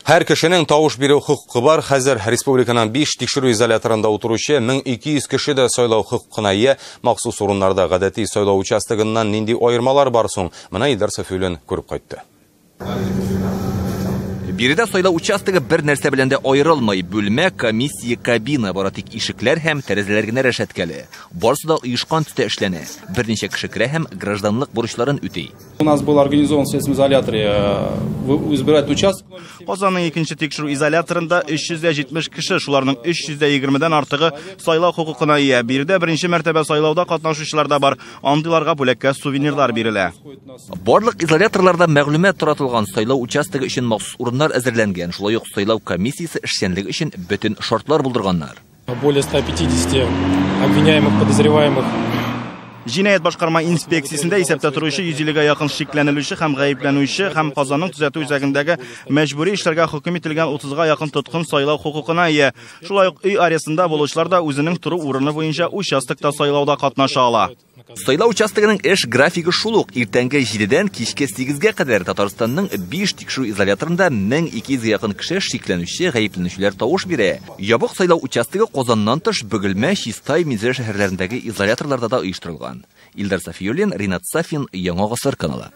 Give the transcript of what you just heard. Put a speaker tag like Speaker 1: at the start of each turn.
Speaker 1: Һәр кешенең тавыш бирү хокукы бар. Хәзер республиканың 5 тикшерү изоляторында утыручы 1200 кеше дә сайлау хокукына ия. Махсус урыннарда гадәти сайлау участогыннан нинди аермалар бар соң? Моны Илдар Сафиуллин күреп кайтты.
Speaker 2: Биредә сайлау участогы бер нәрсә белән дә аерылмый. Бүлмә, комиссия, кабина, бары тик ишекләр һәм тәрәзәләр генә рәшәткәле. Барысы да оешкан төстә эшләнә. Берничә кеше керә һәм гражданлык бурычларын үти.
Speaker 3: У нас был организован в следственном изоляторе избирательный участок.
Speaker 4: Казанның икенче тикшерү изоляторында 370 кеше, шуларның 320-дән артыгы сайлау хокукына ия. Биредә беренче мәртәбә сайлауда катнашучылар да бар. Андыйларга бүләккә сувенирлар бирелә.
Speaker 2: Барлык изоляторларда мәгълүмат таратылган, сайлау участогы өчен махсус урыннар әзерләнгән. Шулай ук сайлау комиссиясе эшчәнлеге өчен бөтен шартлар булдырганнар.
Speaker 5: Более 150 обвиняемых, подозреваемых.
Speaker 4: Җинаять башкарма инспекциясендә исәптә торучы 150-гә якын шикләнелүче һәм гаепләнүче һәм Казанның төзәтү үзәгендәге мәҗбүри эшләргә хөкем ителгән 30-га якын тоткын сайлау хокукына ия. Шулай ук өй арестында булучылар да үзенең тору урыны буенча участокта сайлауда катнаша ала.
Speaker 2: Сайлау участогының эш графигы шул ук: иртәнге 7-дән кичке 8-гә кадәр. Татарстанның 5 тикшерү изоляторында 1200-гә якын кеше, шикләнүче, гаепләнүчеләр тавыш бирә. Ябык сайлау участогы Казаннан тыш Бөгелмә, Чистай, Минзәлә шәһәрләрендәге изоляторларда да оештырылган. Илдар Сафиуллин, Ринат Сафин, Яңа Гасыр каналы.